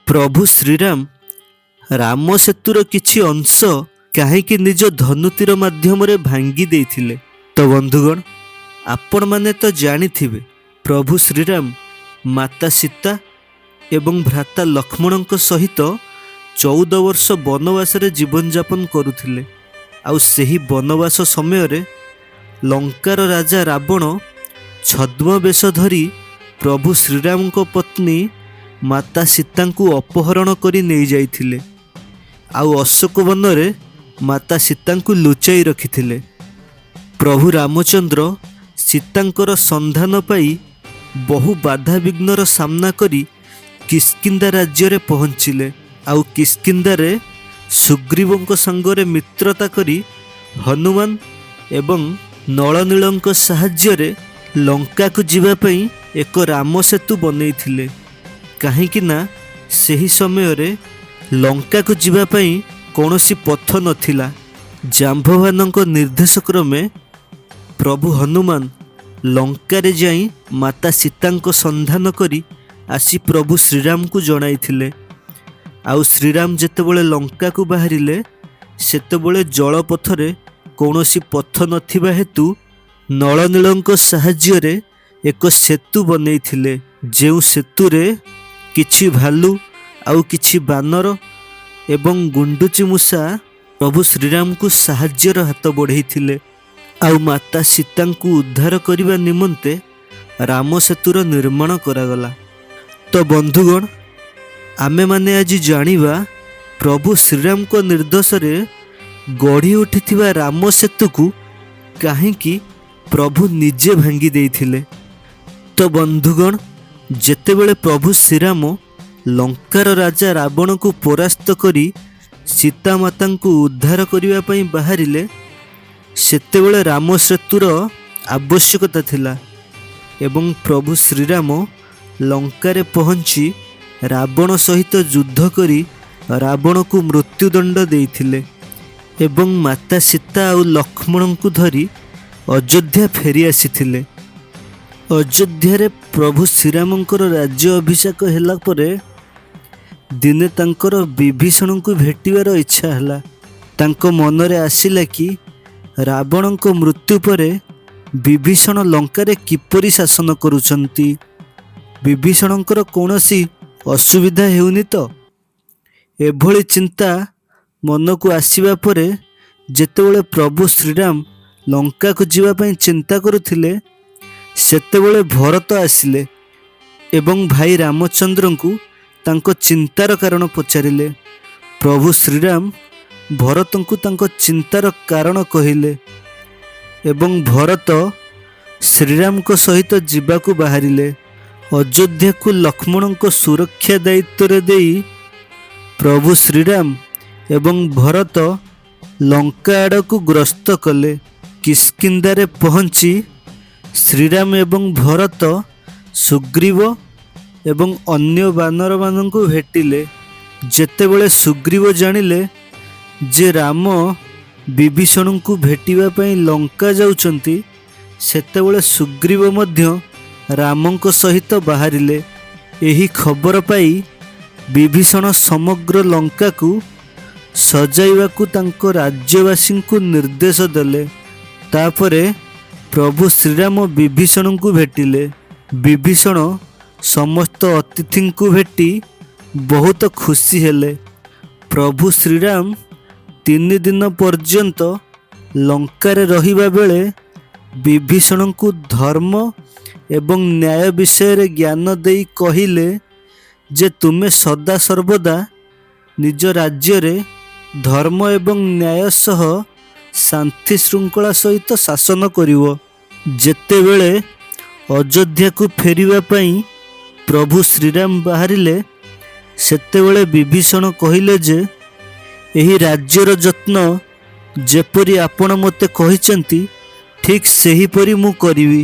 ପ୍ରଭୁ ଶ୍ରୀରାମ ରାମ ସେତୁର କିଛି ଅଂଶ କାହିଁକି ନିଜ ଧନୁତୀର ମାଧ୍ୟମରେ ଭାଙ୍ଗି ଦେଇଥିଲେ? ତ ବନ୍ଧୁଗଣ, ଆପଣମାନେ ତ ଜାଣିଥିବେ, ପ୍ରଭୁ ଶ୍ରୀରାମ ମାତା ସୀତା ଏବଂ ଭ୍ରାତା ଲକ୍ଷ୍ମଣଙ୍କ ସହିତ 14 ବର୍ଷ ବନବାସରେ ଜୀବନଯାପନ କରୁଥିଲେ। ଆଉ ସେହି ବନବାସ ସମୟରେ ଲଙ୍କାର ରାଜା ରାବଣ ଛଦ୍ମବେଶ ଧରି ପ୍ରଭୁ ଶ୍ରୀରାମଙ୍କ ପତ୍ନୀ ମାତା ସୀତାଙ୍କୁ ଅପହରଣ କରି ନେଇଯାଇଥିଲେ ଆଉ ଅଶୋକ ବନରେ ମାତା ସୀତାଙ୍କୁ ଲୁଚାଇ ରଖିଥିଲେ। ପ୍ରଭୁ ରାମଚନ୍ଦ୍ର ସୀତାଙ୍କର ସନ୍ଧାନ ପାଇ ବହୁ ବାଧାବିଘ୍ନର ସାମ୍ନା କରି କିଷ୍କିନ୍ଦା ରାଜ୍ୟରେ ପହଞ୍ଚିଲେ। ଆଉ କିଷ୍କିନ୍ଦାରେ ସୁଗ୍ରୀବଙ୍କ ସାଙ୍ଗରେ ମିତ୍ରତା କରି ହନୁମାନ ଏବଂ ନଳନୀଳଙ୍କ ସାହାଯ୍ୟରେ ଲଙ୍କାକୁ ଯିବା ପାଇଁ ଏକ ରାମ ସେତୁ ବନେଇଥିଲେ, କାହିଁକି ନା ସେହି ସମୟରେ ଲଙ୍କାକୁ ଯିବା ପାଇଁ କୌଣସି ପଥ ନଥିଲା। ଜାମ୍ବବାନଙ୍କ ନିର୍ଦ୍ଦେଶ କ୍ରମେ ପ୍ରଭୁ ହନୁମାନ ଲଙ୍କାରେ ଯାଇ ମାତା ସୀତାଙ୍କ ସନ୍ଧାନ କରି ଆସି ପ୍ରଭୁ ଶ୍ରୀରାମଙ୍କୁ ଜଣାଇଥିଲେ। ଆଉ ଶ୍ରୀରାମ ଯେତେବେଳେ ଲଙ୍କାକୁ ବାହାରିଲେ, ସେତେବେଳେ ଜଳପଥରେ କୌଣସି ପଥ ନଥିବା ହେତୁ ନଳନୀଳଙ୍କ ସାହାଯ୍ୟରେ ଏକ ସେତୁ ବନେଇଥିଲେ, ଯେଉଁ ସେତୁରେ କିଛି ଭାଲୁ ଆଉ କିଛି ବାନର ଏବଂ ଗୁଣ୍ଡୁଚି ମୂଷା ପ୍ରଭୁ ଶ୍ରୀରାମଙ୍କୁ ସାହାଯ୍ୟର ହାତ ବଢ଼େଇଥିଲେ। ଆଉ ମାତା ସୀତାଙ୍କୁ ଉଦ୍ଧାର କରିବା ନିମନ୍ତେ ରାମ ସେତୁର ନିର୍ମାଣ କରାଗଲା। ତ ବନ୍ଧୁଗଣ, ଆମେମାନେ ଆଜି ଜାଣିବା, ପ୍ରଭୁ ଶ୍ରୀରାମଙ୍କ ନିର୍ଦ୍ଦେଶରେ ଗଢ଼ି ଉଠିଥିବା ରାମ ସେତୁକୁ କାହିଁକି ପ୍ରଭୁ ନିଜେ ଭାଙ୍ଗି ଦେଇଥିଲେ। ତ ବନ୍ଧୁଗଣ, ଯେତେବେଳେ ପ୍ରଭୁ ଶ୍ରୀରାମ ଲଙ୍କାର ରାଜା ରାବଣକୁ ପରାସ୍ତ କରି ସୀତାମାତାଙ୍କୁ ଉଦ୍ଧାର କରିବା ପାଇଁ ବାହାରିଲେ, ସେତେବେଳେ ରାମ ସେତୁର ଆବଶ୍ୟକତା ଥିଲା ଏବଂ ପ୍ରଭୁ ଶ୍ରୀରାମ ଲଙ୍କାରେ ପହଞ୍ଚି ରାବଣ ସହିତ ଯୁଦ୍ଧ କରି ରାବଣକୁ ମୃତ୍ୟୁଦଣ୍ଡ ଦେଇଥିଲେ ଏବଂ ମାତା ସୀତା ଆଉ ଲକ୍ଷ୍ମଣଙ୍କୁ ଧରି ଅଯୋଧ୍ୟା ଫେରି ଆସିଥିଲେ। ଅଯୋଧ୍ୟାରେ ପ୍ରଭୁ ଶ୍ରୀରାମଙ୍କର ରାଜ୍ୟ ଅଭିଷେକ ହେଲା ପରେ ଦିନେ ତାଙ୍କର ବିଭୀଷଣଙ୍କୁ ଭେଟିବାର ଇଚ୍ଛା ହେଲା। ତାଙ୍କ ମନରେ ଆସିଲା କି ରାବଣଙ୍କ ମୃତ୍ୟୁ ପରେ ବିଭୀଷଣ ଲଙ୍କାରେ କିପରି ଶାସନ କରୁଛନ୍ତି? ବିଭୀଷଣଙ୍କର କୌଣସି ଅସୁବିଧା ହେଉନି ତ? ଏଭଳି ଚିନ୍ତା ମନକୁ ଆସିବା ପରେ ଯେତେବେଳେ ପ୍ରଭୁ ଶ୍ରୀରାମ ଲଙ୍କାକୁ ଯିବା ପାଇଁ ଚିନ୍ତା କରୁଥିଲେ, ସେତେବେଳେ ଭରତ ଆସିଲେ ଏବଂ ଭାଇ ରାମଚନ୍ଦ୍ରଙ୍କୁ ତାଙ୍କ ଚିନ୍ତାର କାରଣ ପଚାରିଲେ। ପ୍ରଭୁ ଶ୍ରୀରାମ ଭରତଙ୍କୁ ତାଙ୍କ ଚିନ୍ତାର କାରଣ କହିଲେ ଏବଂ ଭରତ ଶ୍ରୀରାମଙ୍କ ସହିତ ଯିବାକୁ ବାହାରିଲେ। ଅଯୋଧ୍ୟାକୁ ଲକ୍ଷ୍ମଣଙ୍କ ସୁରକ୍ଷା ଦାୟିତ୍ୱରେ ଦେଇ ପ୍ରଭୁ ଶ୍ରୀରାମ ଏବଂ ଭରତ ଲଙ୍କା ଆଡ଼କୁ ଗସ୍ତ କଲେ। କିଷ୍କିନ୍ଦାରେ ପହଞ୍ଚି ଶ୍ରୀରାମ ଏବଂ ଭରତ ସୁଗ୍ରୀବ ଏବଂ ଅନ୍ୟ ବାନରମାନଙ୍କୁ ଭେଟିଲେ। ଯେତେବେଳେ ସୁଗ୍ରୀବ ଜାଣିଲେ ଯେ ରାମ ବିଭୀଷଣଙ୍କୁ ଭେଟିବା ପାଇଁ ଲଙ୍କା ଯାଉଛନ୍ତି, ସେତେବେଳେ ସୁଗ୍ରୀବ ମଧ୍ୟ ରାମଙ୍କ ସହିତ ବାହାରିଲେ। ଏହି ଖବର ପାଇ ବିଭୀଷଣ ସମଗ୍ର ଲଙ୍କାକୁ ସଜାଇବାକୁ ତାଙ୍କ ରାଜ୍ୟବାସୀଙ୍କୁ ନିର୍ଦ୍ଦେଶ ଦେଲେ। ତାପରେ ପ୍ରଭୁ ଶ୍ରୀରାମ ବିଭୀଷଣଙ୍କୁ ଭେଟିଲେ। ବିଭୀଷଣ ସମସ୍ତ ଅତିଥିଙ୍କୁ ଭେଟି ବହୁତ ଖୁସି ହେଲେ। ପ୍ରଭୁ ଶ୍ରୀରାମ 3 ଦିନ ପର୍ଯ୍ୟନ୍ତ ଲଙ୍କାରେ ରହିବା ବେଳେ ବିଭୀଷଣଙ୍କୁ ଧର୍ମ ଏବଂ ନ୍ୟାୟ ବିଷୟରେ ଜ୍ଞାନ ଦେଇ କହିଲେ ଯେ ତୁମେ ସଦା ସର୍ବଦା ନିଜ ରାଜ୍ୟରେ ଧର୍ମ ଏବଂ ନ୍ୟାୟ ସହ ଶାନ୍ତି ଶୃଙ୍ଖଳା ସହିତ ଶାସନ କରିବ। ଯେତେବେଳେ ଅଯୋଧ୍ୟାକୁ ଫେରିବା ପାଇଁ ପ୍ରଭୁ ଶ୍ରୀରାମ ବାହାରିଲେ, ସେତେବେଳେ ବିଭୀଷଣ କହିଲେ ଯେ ଏହି ରାଜ୍ୟର ଯତ୍ନ ଯେପରି ଆପଣ ମୋତେ କହିଛନ୍ତି, ଠିକ୍ ସେହିପରି ମୁଁ କରିବି।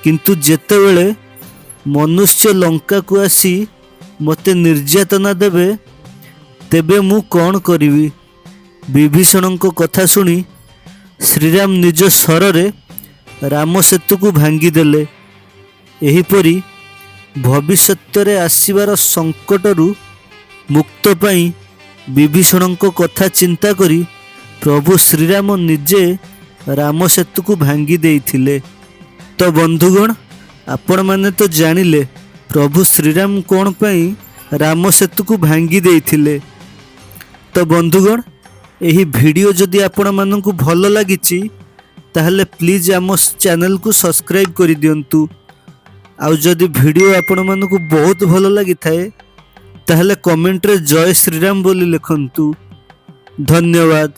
କିନ୍ତୁ ଯେତେବେଳେ ମନୁଷ୍ୟ ଲଙ୍କାକୁ ଆସି ମୋତେ ନିର୍ଯାତନା ଦେବେ, ତେବେ ମୁଁ କ'ଣ କରିବି? ବିଭୀଷଣଙ୍କ କଥା ଶୁଣି ଶ୍ରୀରାମ ନିଜ ଶରରେ ରାମ ସେତୁକୁ ଭାଙ୍ଗିଦେଲେ। ଏହିପରି ଭବିଷ୍ୟତରେ ଆସିବାର ସଙ୍କଟରୁ ମୁକ୍ତ ପାଇଁ ବିଭୀଷଣଙ୍କ କଥା ଚିନ୍ତା କରି ପ୍ରଭୁ ଶ୍ରୀରାମ ନିଜେ ରାମ ସେତୁକୁ ଭାଙ୍ଗି ଦେଇଥିଲେ। ତ ବନ୍ଧୁଗଣ, ଆପଣମାନେ ତ ଜାଣିଲେ ପ୍ରଭୁ ଶ୍ରୀରାମ କ'ଣ ପାଇଁ ରାମ ସେତୁକୁ ଭାଙ୍ଗି ଦେଇଥିଲେ। ତ ବନ୍ଧୁଗଣ, ଏହି ଭିଡ଼ିଓ ଯଦି ଆପଣମାନଙ୍କୁ ଭଲ ଲାଗିଛି, ତାହେଲେ ପ୍ଲିଜ୍ ଆମ ଚ୍ୟାନେଲକୁ ସବସ୍କ୍ରାଇବ୍ କରିଦିଅନ୍ତୁ। ଆଉ ଯଦି ଭିଡ଼ିଓ ଆପଣମାନଙ୍କୁ ବହୁତ ଭଲ ଲାଗିଥାଏ, ତାହେଲେ କମେଣ୍ଟରେ ଜୟ ଶ୍ରୀରାମ ବୋଲି ଲେଖନ୍ତୁ। ଧନ୍ୟବାଦ।